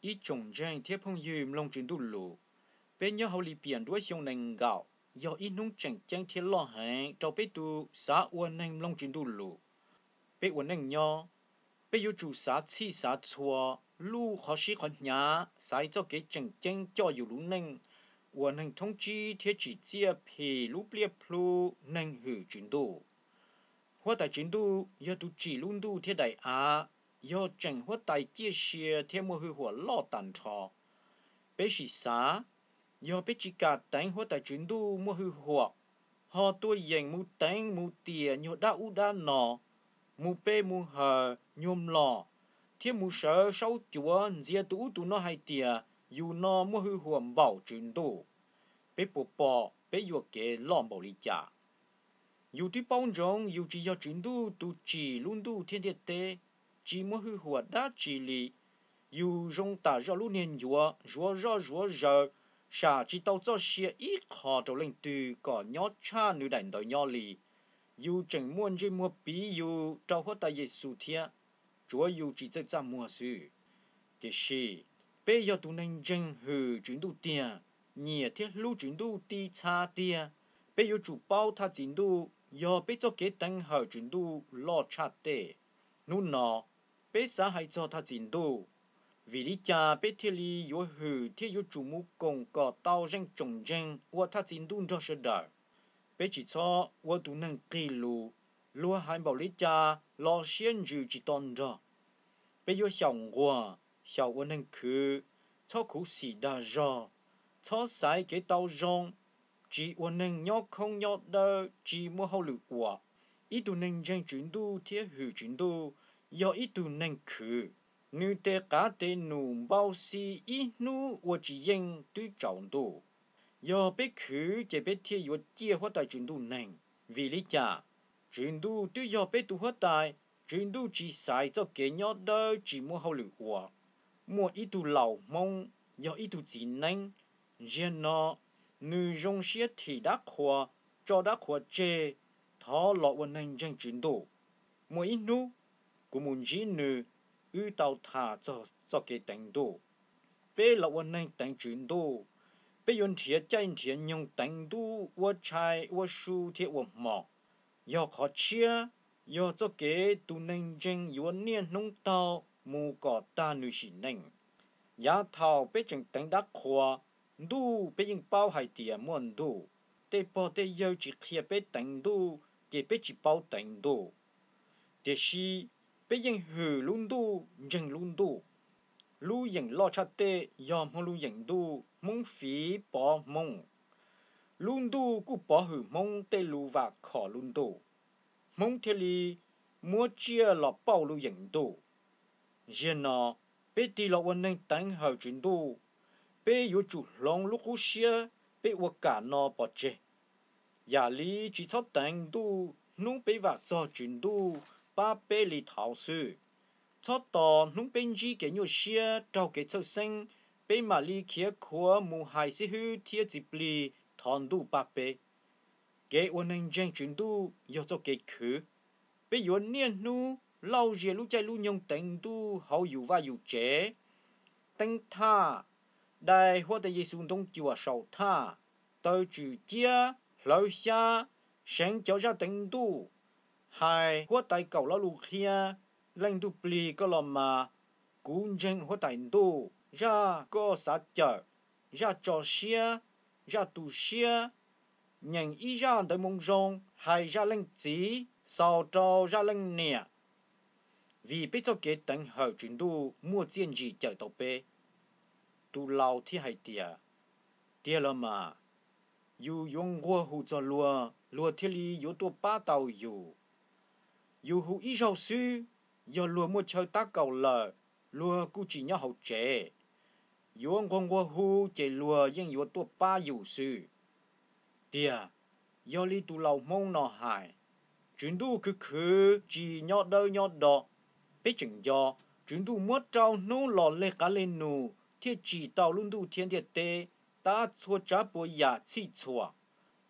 Ib tsoom ntseeg thiab phooj ywg mloog Tswv Ntuj lus, peb nyob hauv Lipias nruab xyoo nees nkaum yog ib hnub tseem ceeb thiab loj heev rau peb tus xav ua neeg mloog Tswv Ntuj lus. Peb ua neej nyob, peb yuav tsum xav txhij xav txhua, luj qhov sib qhov hnyav, xaiv txoj kev tseem ceeb coj yus lub neej, ua neeg thoob tsib thiab tsim txiaj phim lub pliaj plhu neeg hwm Tswv Ntuj. Huab Tais Tswv Ntuj yog tus tsim lub ntuj thiab daim av, yog tseem huab tais ciaj sia thiab muaj hwj huam loj tag nrho. Peb sim xav, yog peb tsis kam teev Huab Tais Tswv Ntuj muaj hwj huam, ho tuaj yeem mus teev mus tiam nyuag dab ub dab no, mus pe mus hawm nyuag mlom, thiab mus sawv saub cuav ntxias tus ub tus no hais tias yus no muaj hwj huam npaum Tswv Ntuj, peb puas pom peb yuam kev loj npaum li cas? Yus twb paub ntsoov yus tsis yog Tswv Ntuj tus tsim lub ntuj thiab ntiaj teb, tsis muaj hwj huam dab tsi li. Yus zoo tam zoj lub niag ncuav zuav zoj zuav zaws, sam tsis tau txoj sia ib qho rau leej twg kom nyob tshaj nws daim ntawv nyob li. Yus tseem muaj ntsej muag piv yus rau Huab Tais Yexus thiab, tsuav yus tsis txawj txaj muag xwb. Tiam sis, peb yog tus neeg ntseeg hwm Tswv Ntuj tiag, nyiam thiab hlub Tswv Ntuj ti txha tiag, peb yuav tsum paub Thaj Txi Ntuj yog peb txoj kev teev hawm Tswv Ntuj loj tshaj tej. Hnub no, peb xav hais txog Thaj Txi Ntuj, vim li cas peb thiaj li yuav hwm thiab yuav tsum mus koom kom tau zeej tsoom ntseeg ua Thaj Txi Ntuj nrog sawv daws. Peb tsis txhob ua tus neeg qig lus, luag hais npaum li cas los siab ntsws tsis to nrog. Peb yuav xyaum nquag, xyaum ua neeg khwv, txhob khuv xim dag zog, txhob xaiv kev tau zoo, tsis ua neeg nyob khoob nyob dawb tsis muaj hauj lwm ua. Ib tug neeg ntseeg Tswv Ntuj thiab hwm Tswv Ntuj yog ib tug neeg khwv. Nws tes qav tes num npau xi ib hnub ua tsis yeej twb tsaus ntuj. Yog peb khwv ces peb thiaj yuav ciaj Huab Tais Tswv Ntuj neeg. Vim li cas? Tswv Ntuj twb yog peb tus Huab Tais, Tswv Ntuj tsis xaiv txoj kev nyob dawb tsis muaj hauj lwm ua. Muaj ib tug laus Hmoob yog ib tug txiv neeb, ziag no nws zoo siab thim dab qhua, tso dab qhua tseg, thov los ua neeg ntseeg Tswv Ntuj. Muaj ib hnub, kuv mus ntsib nws, wb tau tham txog txoj kev teev Ntuj. Peb los ua neeg teev Tswv Ntuj, peb yuav nrhiav caij nrhiav nyoog teev Ntuj ua tshais ua su thiab ua hmo. Yog qhov tshiab, yog txoj kev tus neeg ntseeg yuav niaj hnub taug mus kom tag nws sim neej. Yav thaum peb tseem teev dab qhua, Ntuj peb yeej paub hais tias muaj Ntuj. Tej pog tej yawg tsis qhia peb teev Ntuj ces peb tsis paub teev Ntuj. Tiam sis peb yeej hwm lub Ntuj, ntseeg lub Ntuj. Lub yeem loj tshaj tej yog Hmoob lub yeem Ntuj, Hmoob fiv pov Hmoob. Lub Ntuj kuj pov hwm Hmoob tej lus vam khom lub Ntuj, Hmoob thiaj li muab tsiaj los pauj lub yeem Ntuj. Ziag no, peb tig los ua neeg teev hawm Tswv Ntuj, peb yuav tsum hloov lub qub siab peb ua kam no pov tseg. Yam li tsis txhob teev Ntuj hnub peb vam txog Tswv Ntuj pab peb li thaud xwb. Txhob tos hnub peb ntsib kev nyuaj siab raug kev txhawj xeeb, peb mam li khiav khuav mus hais xib hwb thiab txiv plig thov Ntuj pab peb. Kev ua neeg ntseeg Tswv Ntuj yog txoj kev khwv. Peb yuav niaj hnub lauj zias lub caij lub nyoog teev Ntuj hauv yus vaj yus tsev, teeb thaj, dai Huab Tais Yexus Ntoo Cuam saum thaj, taw tswm ciab, hlawv xyab, seev cov zaj teev Ntuj, hais Huab Tais Kaum Lo lus qhia, Leej Ntuj Plig koj los mas, kuv ntseeg Huab Tais Ntuj, zaj koj xav cawm, zaj tso siab, zaj tu siab, nyeem ib zaj Ntawv Moo Zoo, hais zaj leej txiv xaus rau zaj leej niam. Vim peb txoj kev teev hawm Tswv Ntuj muaj txiaj ntsim cawm tau peb. Tus laus thiaj hais tias, tiag los mas, yus yuav nquag hu txog luag, luag thiaj li yuav tuaj pab tau yus. Yus hu ib zaug xwb, yog luag muaj chaw tab kaum lawm, luag kuj tsis nyob hauv tsev. Yuav nquag nquag hu ces luag yeej yuav tuaj pab yus xwb. Tiag, yog li tus laus Hmoob no hais, Tswv Ntuj khwv khwv tsis nyob dawb nyob do. Peb tseem nco, Tswv Ntuj muab rau hnub los leg qav leg nus thiaj tsim tau lub ntuj thiab ntiaj teb, tab txhua tsav puas yam txhij txhua.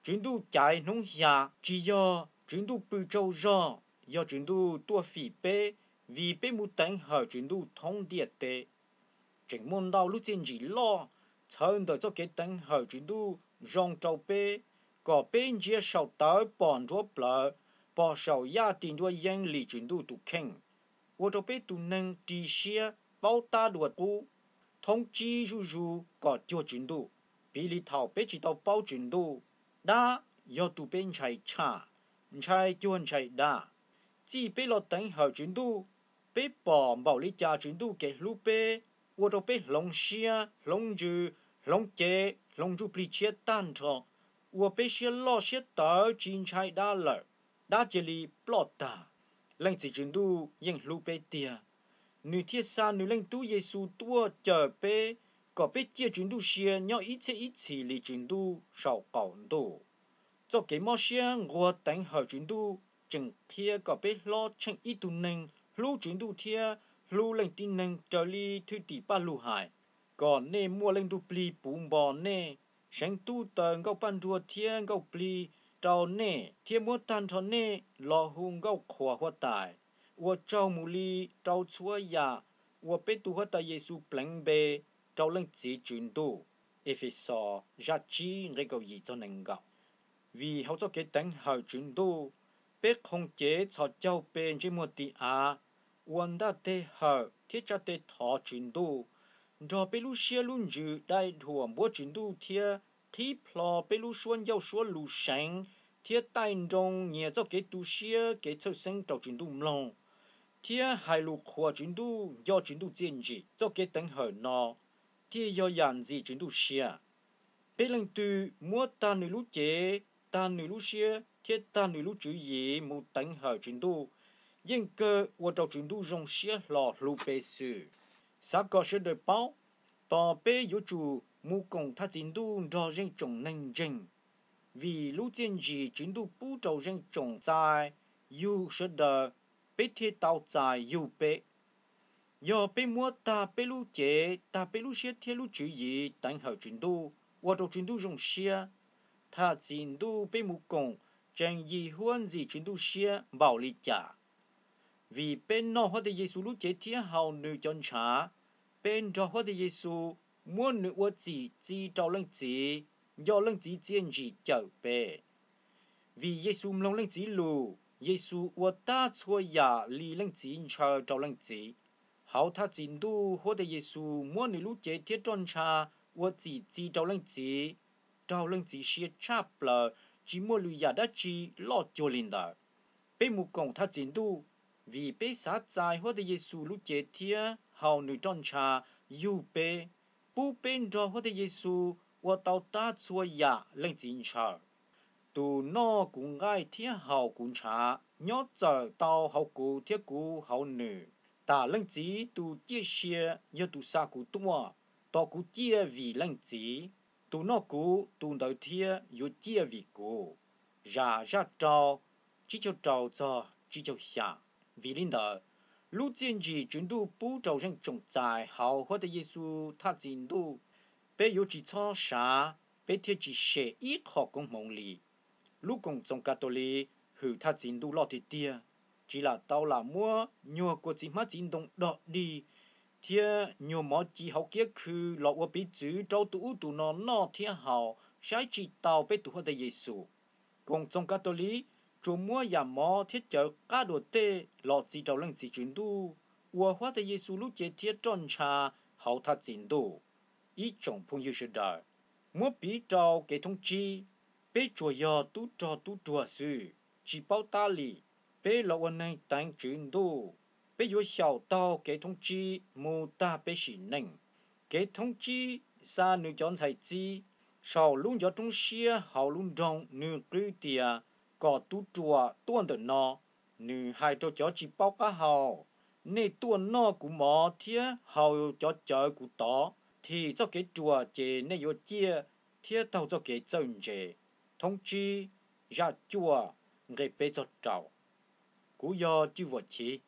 Tswv Ntuj caiv hnub xya, tsis yog Tswv Ntuj pw tsaug zog, yog Tswv Ntuj tuaj fim peb, vim peb mus teev hawm Tswv Ntuj thoob ntiaj teb. Tseem muaj ntau lub txiaj ntsim loj txhawv ntawm txoj kev teev hawm Tswv Ntuj zoo rau peb, kom peb ntsia saum tawv pom nruab plawv, pom saum yaj tis nruab yeeb li Tswv Ntuj tus kheej, ua rau peb tus neeg ris siab paub tab dua qub, thoob tsib zuj zus kom cuag Tswv Ntuj. Piv li thaum peb tsis tau paub Tswv Ntuj, dab yog tus peb ntshai tshaj, ntshai cuag ntshai dab. Txij peb los teev hawm Tswv Ntuj, peb pom npaum li cas Tswv Ntuj kev hlub peb, ua rau peb hloov siab, hloov ntsws, hloov cev, hloov ntsuj plig tshiab tag nrho, ua peb siab loj siab tawv tsis ntshai dab lawm. Dab cia li ploj tag. Leej Txiv Tswv Ntuj yeej hlub peb tiag, nws thiaj xa nws Leej Tub Yexus tuaj cawm peb, kom peb ciaj Tswv Ntuj sia nyob ib txhiab ib txhis li Tswv Ntuj saum qaum ntuj. Txoj kev mob siab nquag teev hawm Tswv Ntuj tseem qhia kom peb hlob tsheej ib tug neeg hlub Tswv Ntuj thiab hlub leej tib neeg raws li thwj tim Paj Lug hais: Kom nej muaj Leej Ntuj Plig puv npo nej, seev tub taws Nkauj Paj Nruag thiab Nkauj Plig rau nej, thiab muab tag nrho nej los hu Nkauj Qhuas Huab Tais. Ua tsaug mus li rau txhua yam uas peb tus Huab Tais Yexus pleev npe rau Leej Txiv Tswv Ntuj. Efexus zaj tsib nqe kaum yim txog nees nkaum. Vim hauv txoj kev teev hawm Tswv Ntuj, peb qhoo cev txhos caug pe ntsej muag ti av, ua ntaj teg hawm thiab tsa tes thov Tswv Ntuj, nrog peb lub siab lub ntsws dai dhuam npuab Tswv Ntuj thiab qhib plho peb lub suab ncauj suab lus seev thiab taij nroo nyias txoj kev tu siab kev txhawj xeeb rau Tswv Ntuj mloog, thiab hais lus qhuas Tswv Ntuj nco Tswv Ntuj txiaj ntsim. Txoj kev teev hawm no thiaj yog yam ntxim Tswv Ntuj siab. Peb leej twg muab tag nws lub cev, tag nws lub siab thiab tag nws lub tswv yim mus teev hawm Tswv Ntuj, yeej kawg ua rau Tswv Ntuj zoo siab hlo hlub peb xwb. Xav kom sawv daws paub, tos peb yuav tsum mus koom Thaj Txi Ntuj nrog zeej tsoom neeg ntseeg, vim lub txiaj ntsim Tswv Ntuj pub rau zeej tsoom txais yug sawv daws, peb thiaj tau txais yug peb. Yog peb muab tag peb lub cev, tag peb lub siab thiab lub tswv yim teev hawm Tswv Ntuj, ua rau Tswv Ntuj zoo siab, Thaj Txi Ntuj peb mus koom tseem yim huab ntxim Tswv Ntuj siab npaum li cas. Vim peb noj Huab Tais Yexus lub cev thiab haus nws cov ntshav, peb nrog Huab Tais Yexus muab nws ua txim txi rau Leej Txiv, nco Leej Txiv txiaj ntsim cawm peb. Vim Yexus mloog Leej Txiv lus, Yexus ua tab txhua yam li Leej Txiv ntshaw rau Leej Txiv. Hauv Thaj Txi Ntuj, Huab Tais Yexus muab nws lub cev thiab roj ntsha ua txim txi rau Leej Txiv, raug Leej Txiv sia tshaj plaws, tsis muaj lwm yam dab tsi loj cuag li ntawd. Peb mus koom Thaj Txi Ntuj, vim peb xav txais Huab Tais Yexus lub cev thiab haus nws roj ntsha yug peb, pub peb nrog Huab Tais Yexus ua tau tab txhua yam Leej Txiv ntshaw. Tus noj kuv nqaij thiab haus kuv ntshav nyob txawm tau hauv kuv thiab kuv hauv nws. Tam Leej Txiv tus ciaj sia yog tus xa kuv tuaj, tos kuv ciaj vim Leej Txiv. Tus noj kuv, tus ntawd thiab yuav ciaj vim kuv. Zam zaj rau, tsib caug rau txog tsib caug xya. Vim li ntawd, lub txiaj ntsim Tswv Ntuj pub rau zeej tsoom txais hauv Huab Tais Yexus Thaj Txi Ntuj, peb yuav tsis txhob sav, peb thiaj tsis sem ib qho koob hmoov li. Lub Koom Txoos Kas Tos Liv hwm Thaj Txi Ntuj loj tiag tiag, tsis lam tau lam muab nyuag kua txiv hmab txiv ntoo dog dig thiab nyuag mov ci hauv kiab khw los ua piv txwv rau tus ub tus no noj thiab haus saib tsis taus peb tus Huab Tais Yexus. Koom Txoos Kas Tos Liv tsuas muab yam mov thiab cawv qab dua tej los txi rau Leej Txiv Tswv Ntuj uas Huab Tais Yexus lub cev thiab roj ntsha hauv Thaj Txi Ntuj. Ib tsoom phooj ywg sawv daws, muab piv rau kev thoob tsib, peb tsuas yog tub rog tub ruag xwb, tsis paub tab li. Peb los ua neeg teev Tswv Ntuj, peb yuav xyaum taug kev thoob tsib mus tag peb sim neej. Kev thoob tsib xa nws cov ntxhais txib saum lub ncov roob siab hauv lub nroog nws qw tias kom tub ruam tuaj ntawm no. Nws hais rau cov tsis paub qab hau, nej tuaj noj kuv mov thiab haus cov cawv kuv tov, thim txoj kev ruam ces nej yuav ciaj thiab taug txoj kev txawj ntse. Thoob tsib, zaj cuaj, nqe peb txog rau. Kuv yog Cwj Vuam Chiv.